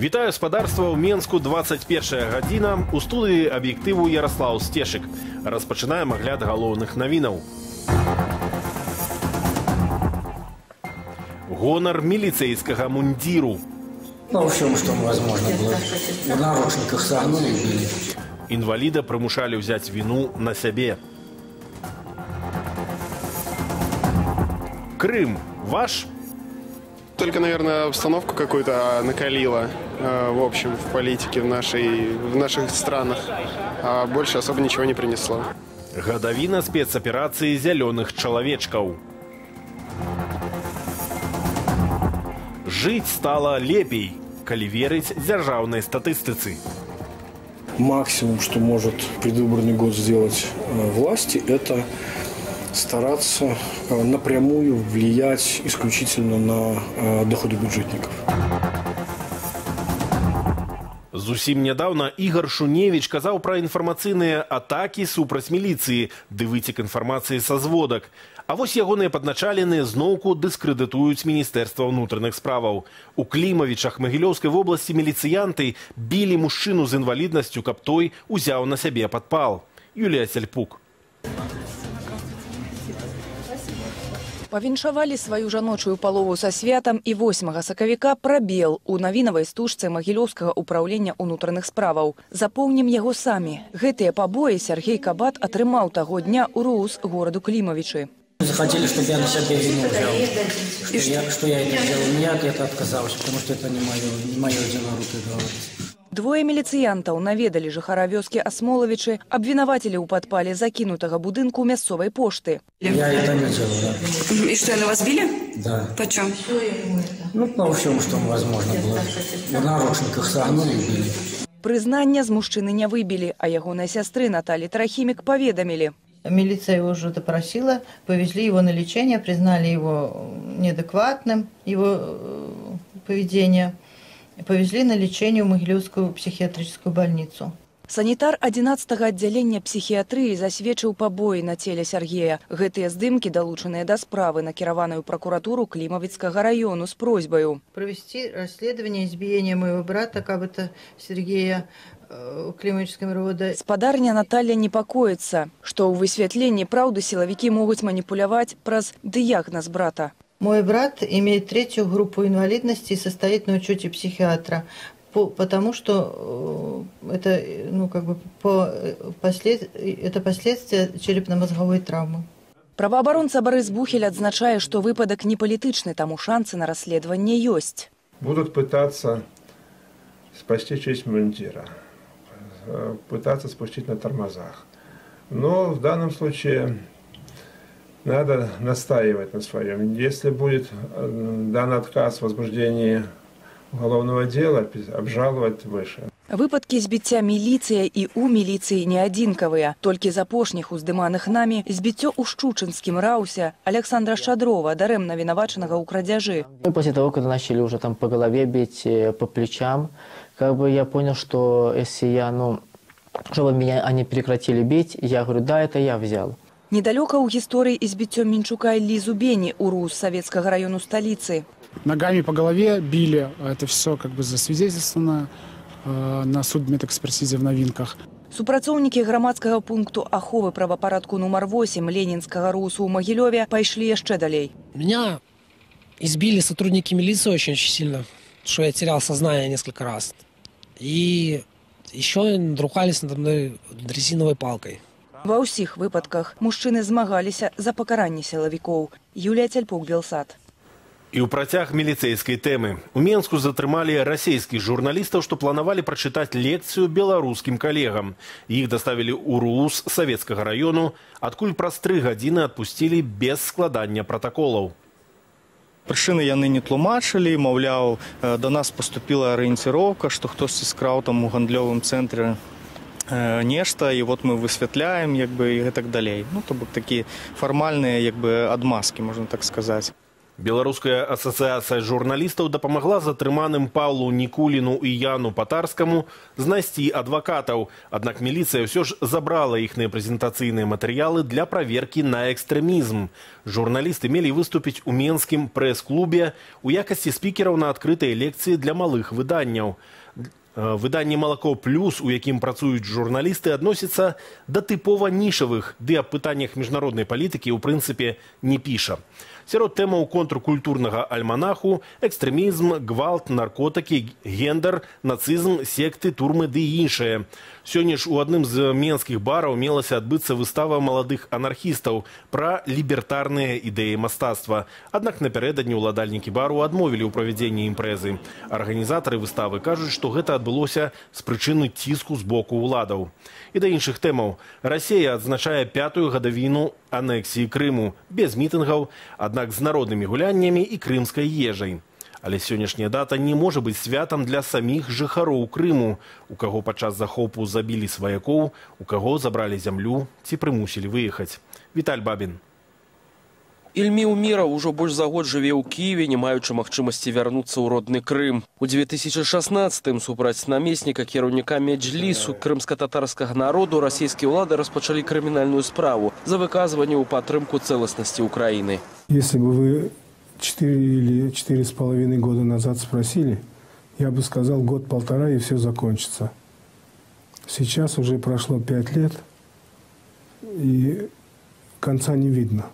Вітаю, спадарства, ў Менску 21 гадзіна. У студыі «Аб'ектыву» Яраслаў Сцешык. Распачынаем агляд галоўных навінаў. Гонар міліцэйскага мундзіру. Ну, всем, что возможно было. В наручниках согнули и били. Інваліда прымушалі ўзяць віну на сябе. Крым ваш? Только, наверное, обстановку какую-то накалило, в общем, в политике в наших странах. А больше особо ничего не принесло. Гадавіна спецаперацыі зялёных чалавечкаў. Жыць стала лепей, калі верыць дзяржаўнай статыстыцы. Максимум, что может предвыборный год сделать власти, это стараться напрямую влиять исключительно на доходы бюджетников. Зусім нядаўна Ігар Шуневіч казаў пра інфармацыйныя атакі супраць міліцыі ды выцек інфармацыі са зводак. А вось ягоныя падначаленыя зноўку дыскрэдытуюць Міністэрства ўнутраных справаў. У Клімавічах Магілёўскай вобласці міліцыянты білі мужчыну з інваліднасцю, каб той узяў на сябе падпал. Юлія Сяльпук. Павіншавалі сваю жаночую палову са святам і 8 сакавіка прабел у навінавай стужцы Магілёўскага ўпраўлення ўнутраных справаў. Запоўнім яго самі. Гэтыя пабоі Сергей Кабат атрымаў таго дня ў РУУС гораду Клімавічы. Захотели, чтобы я на себя вину взял, что я это сделал. Я от этого отказался, потому что это не мое дело, руки говорить. Двое міліцыянтаў наведалі жыхара вёскі Асмолавічы, абвінавацілі ў падпале закінутага будынку мясцовай пошты. Я это не делал, да. И что, на вас били? Да. Почем? Ну, по всему, что возможно было. В наручниках согнули и били. Прызнання з мужчыны не выбілі, а ягонай сястры Наталі Трахімік паведамілі. Милиция его уже допросила, повезли его на лечение, признали его неадекватным, его поведение. Повезли на лечение в Могилевскую психиатрическую больницу. Санітар 11-го аддзялення псіхіятрыі засведчыў пабоі на целе Сергея. Гэтыя здымкі далучаныя да справы, накіраванай у пракуратуру Клімавіцкага раёну з просьбаю провести расследование избиения моего брата, Кабата Сергея, в Климовичском РОВД. Спадарня Наталья непакоіцца, што ў высвятленні праўды сілавікі могуць маніпуляваць праз дыягназ брата. Мой брат имеет 3-ю группу инвалидности и состоит на учете психиатра, потому что это, ну, как бы это последствия черепно-мозговой травмы. Праваабаронца Барыс Бухель адзначае, што выпадак не палітычны, таму шанцы на расследаванне ёсць. Будут пытаться спасти честь мундира, пытаться спустить на тормозах. Но в данном случае надо настаивать на своем. Если будет дан отказ в возбуждении уголовного дела, обжаловать выше. Выпадкі збіцця міліцыя і ў міліцыі не адзінкавыя. Толькі з апошніх уздыманых намі збіццё ў Шчучынскім РАУСе Александра Шадрова, дарэмна вінавачанага ў крадзяжы. После того, когда начали уже там по голове бить, по плечам, как бы я понял, что если я, ну, чтобы меня они прекратили бить, я говорю, да, это я взял. Недалёка ў гісторыі і збіццё Мінчука Іллі Зубені ў РУУС Савецкага раёну сталіцы. Ногами по голове били, это все как бы засвидетельствовано на судмедэкспертизе в новинках. Супрацоўнікі грамадскага пункту аховы правапарадку нумар 8 Ленінскага РУУСу ў Магілёве пайшлі яшчэ далей. Меня избили сотрудники милиции очень сильно, что я терял сознание несколько раз. И еще надругались надо мной дрезиновой палкой. Ва ўсіх выпадках мужчыны змагаліся за пакаранне сілавікоў. Юлія Цяльпук, Белсат. І ў працяг міліцэйскай тэмы. У Менску затрымалі расійскіх журналістаў, што планавалі прачытаць лекцыю беларускім калегам. Іх даставілі ў РУУС Савецкага раёну, адкуль праз 3 гадзіны адпусцілі без складання пратаколаў. Прычыны яны не тлумачылі, маўляў, да нас паступіла арыенціроўка, што хтосьці скраў там у гандлёвым цэнтры нешта, і вот мы высвятляем, як бы, і гэтак далей. Ну, то бок такія фармальныя, як бы, адмазкі, можна так сказаць. Беларуская асацыяцыя журналістаў дапамагла затрыманым Паўлу Нікуліну і Яну Патарскаму знайсці адвакатаў. Аднак міліцыя ўсё ж забрала іхныя прэзентацыйныя матэрыялы для праверкі на экстрэмізм. Журналісты мелі выступіць у менскім прэс-клубе ў якасці спікераў на адкрытай лекцыі для малых выданняў. Выданне «Малако плюс», у якім працуюць журналісты, адносіцца да тыпова нішавых, ды аб пытаннях міжнароднай палітыкі ў прынцыпе не піша. Сярод тэмаў контркультурнага альманаху экстрэмізм, гвалт, наркотыкі, гендар, нацызм, секты, турмы ды іншае. Сёння ж у адным з менскіх бараў мелася адбыцца выстава маладых анархістаў пра лібертарныя ідэі мастацтва. Аднак напярэдадні ўладальнікі бару адмовілі ў правядзенні імпрэзы. Арганізатары выставы кажуць, што гэта адбылося з прычыны ціску з боку ўладаў. І да іншых тэмаў. Расія адзначае 5-ю гадавіну анексіі Крыму, без мітынгаў, аднак з народнымі гуляннямі і крымскай ежай. Але сённяшняя дата не можа быць святам для саміх жыхароў Крыму, у каго падчас захопу забілі сваякоў, у каго забралі зямлю ці прымусілі выехаць. Віталь Бабін. Ільмі Уміраў ужо больш за год жыве ў Кіеве, не маючы магчымасці вярнуцца ў родны Крым. У 2016-м супраць намесніка кіраўніка Меджлісу крымска-татарскага народу расійскія ўлады распачалі крымінальную справу за выказванне ў падтрымку цэласнасці Украіны. Если бы вы 4 или 4,5 года назад спросили, я бы сказал, год-полтора и все закончится. Сейчас уже прошло 5 лет, и конца не видно.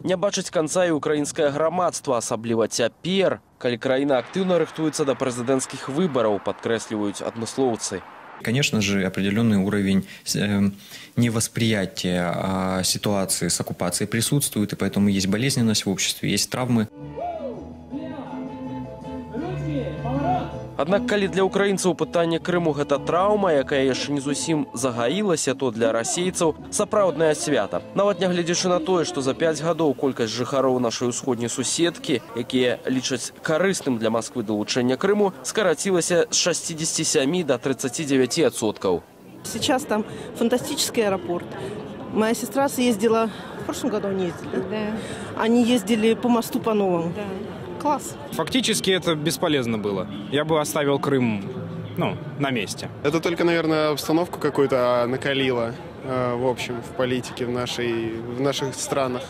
Не бачыць канца і украінскае грамадства, асабліва цяпер, калі краіна актыўна рыхтуецца да прэзідэнцкіх выбараў, падкрэсліваюць адмыслоўцы. Конечно же, определенный уровень невосприятия ситуации с оккупацией присутствует, и поэтому есть болезненность в обществе, есть травмы. Аднак, калі для украінцаў пытанне Крыму гэта траўма, якая яшчэ не зусім загаілася, то для расейцаў сапраўднае свята. Нават нягледзячы на тое, што за 5 гадоў колькасць жыхароў нашай усходняй суседкі, якія лічаць карысным для Масквы далучэнне Крыму, скарацілася з 67 до 39%. Сейчас там фантастический аэропорт. Моя сестра съездила, в прошлом году они ездили, да? Они ездили по мосту по-новому. Да. Класс. Фактически это бесполезно было. Я бы оставил Крым, на месте. Это только, наверное, обстановку какую-то накалило, в общем, в политике в наших странах.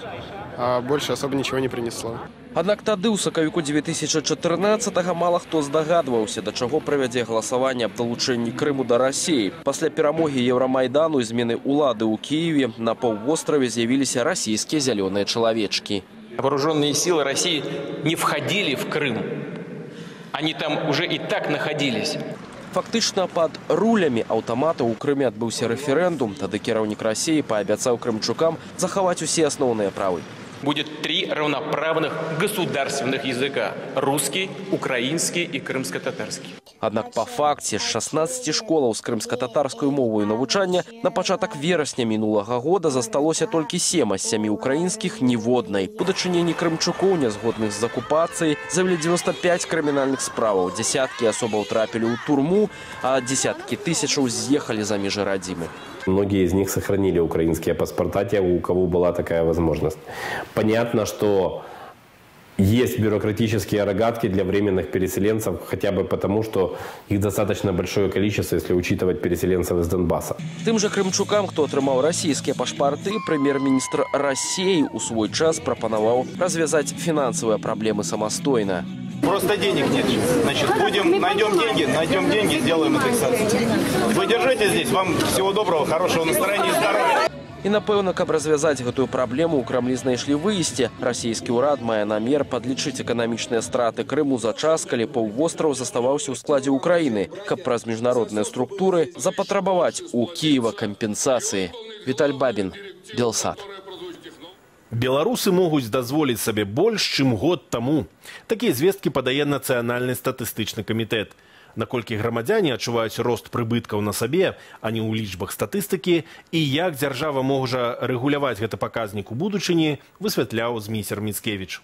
А больше особо ничего не принесло. Аднак тады, ў сакавіку 2014-го, мала хто здагадваўся, да чаго прывядзе галасаванне аб далучэнні Крыму да Расіі. Пасля перамогі Еўрамайдану і змены ўлады ў Кіеве на паўвостраве з'явіліся расійскія зялёныя чалавечкі. Вооруженные силы России не входили в Крым. Они там уже и так находились. Фактычна пад рулямі аўтамата ў Крыме адбыўся рэферэндум. Тады кіраўнік Расіі паабяцаў крымчукам захаваць усе асноўныя правы. Будет 3 равноправных государственных языка – русский, украинский и крымско-татарский. Аднак па факце з 16 школаў з крымска-татарскай моваю навучання на пачатак верасня мінулага года засталося толькі 7, а з 7 украінскіх ніводнай. У дачыненні крымчукоў, нязгодных з акупацыяй, завялі 95 крымінальных справаў. Дзесяткі асобаў трапілі ў турму, а дзесяткі тысячаў з'ехалі за межы радзімы. Многие из них сохранили украинские паспорта, те, у кого была такая возможность. Понятно, что есть бюрократические рогатки для временных переселенцев, хотя бы потому, что их достаточно большое количество, если учитывать переселенцев из Донбасса. Тым же крымчукам, хто атрымаў расійскія пашпарты, прэм'ер-міністр Расіі ў свой час прапанаваў развязаць фінансавыя праблемы самастойна. Просто денег нет. Значит, будем, найдем деньги, сделаем индексацию. Вы держите здесь, вам всего доброго, хорошего настроения и здоровья. І, напэўна, каб развязаць гэтую праблему, у Крамлі знайшлі выйсце. Расійскі ўрад мае намер падлічыць эканамічныя страты Крыму за час, калі паўвостраў заставаўся ў складзе Украіны, каб праз міжнародныя структуры запатрабаваць у Кіева кампенсацыі. Віталь Бабін, Белсат. Беларусы могуць дазволіць сабе больш, чым год таму. Такія звесткі падае Нацыянальны статыстычны камітэт. Наколькі грамадзяне адчуваюць рост прыбыткаў на сабе, а не ў лічбах статыстыкі, і як дзяржава можа рэгуляваць гэты паказнік у будучыні, высвятляў Зміцер Міцкевіч.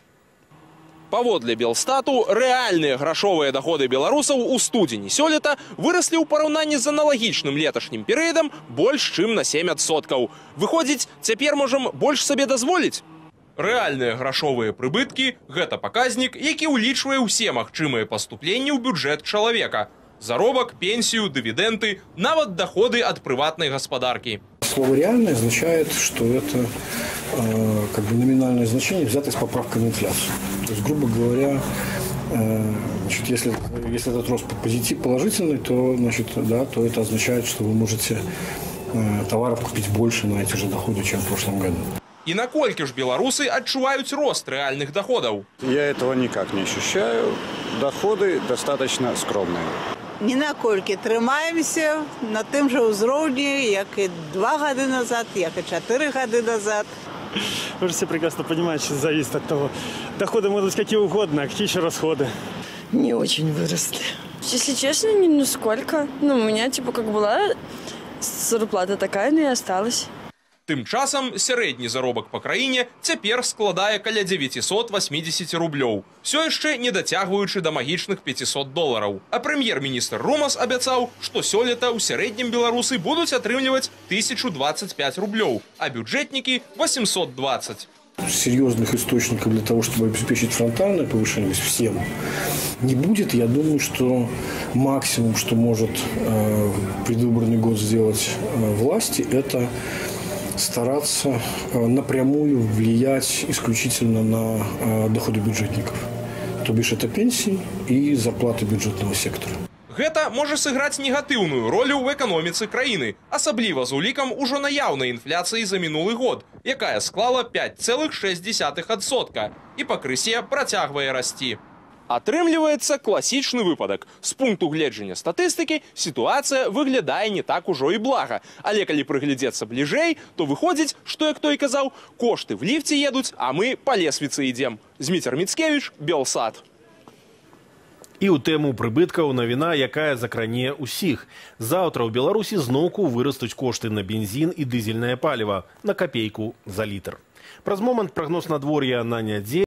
Паводле Белстату, рэальныя грашовыя доходы беларусаў у студзені сёлета выраслі ў параўнанні з аналагічным леташнім перыядам больш чым на 7%. Выходзіць, цяпер можам больш сабе дазволіць? Рэальныя грашовыя прыбыткі – гэта паказнік, які ўлічвае ўсе магчымыя паступленні ў бюджэт чалавека. Заробак, пенсію, дывідэнды, нават доходы ад прыватнай гаспадаркі. Слово «реальное» означает, что это как бы номинальное значение, взятое с поправкой на инфляцию. То есть, грубо говоря, значит, если этот рост положительный, то, значит, да, то это означает, что вы можете товаров купить больше на эти же доходы, чем в прошлом году. І наколькі ж беларусы адчуваюць рост рэальных доходаў? Я этого никак не ощущаю. Доходы достаточно скромные. Ні наколькі. Трымаемся на тым жа ўзроўні, як і 2 гады назад, як і 4 гады назад. Вы же все прекрасно понимаете, что зависит от того. Доходы могут быть какие угодно, а какие еще расходы? Не очень выросли. Если честно, ни насколько. Ну, у меня типа как была зарплата такая, но и осталась. Тым часам сярэдні заробак па краіне цяпер складае каля 980 рублёў, усё яшчэ не дацягваючы да магічных 500 долараў. А прэм'ер-міністр Румас абяцаў, што сёлета ў сярэднім беларусы будуць атрымліваць 1025 рублёў, а бюджэтнікі 820. Серьезных источников для того, чтобы обеспечить фронтальное повышение всем, не будет. Я думаю, что максимум, что может предвыборный год сделать власти, это стараться напрямую влиять исключительно на доходы бюджетников. То бишь это пенсии и зарплаты бюджетного сектора. Гэта можа сыграць негатыўную ролю ў эканоміцы краіны, асабліва з улікам ужо наяўнай інфляцыі за мінулы год, якая склала 5,6% і пакрысе працягвае расці. Атрымліваецца класічны выпадак. З пункту гледжання статыстыкі сітуацыя выглядае не так ужо і блага. Але калі прыглядзецца бліжэй, то выходзіць, што, як той казаў, кошты в ліфце едуць, а мы па лесвіцы ідзем. Зміцер Міцкевіч, Белсат. І ў тэму прыбыткаў навіна, якая закране ўсіх. Заўтра ў Беларусі зноўку вырастуць кошты на бензін і дызельнае паліва на капейку за літр. Праз момант прагноз надвор'я на нядзелю.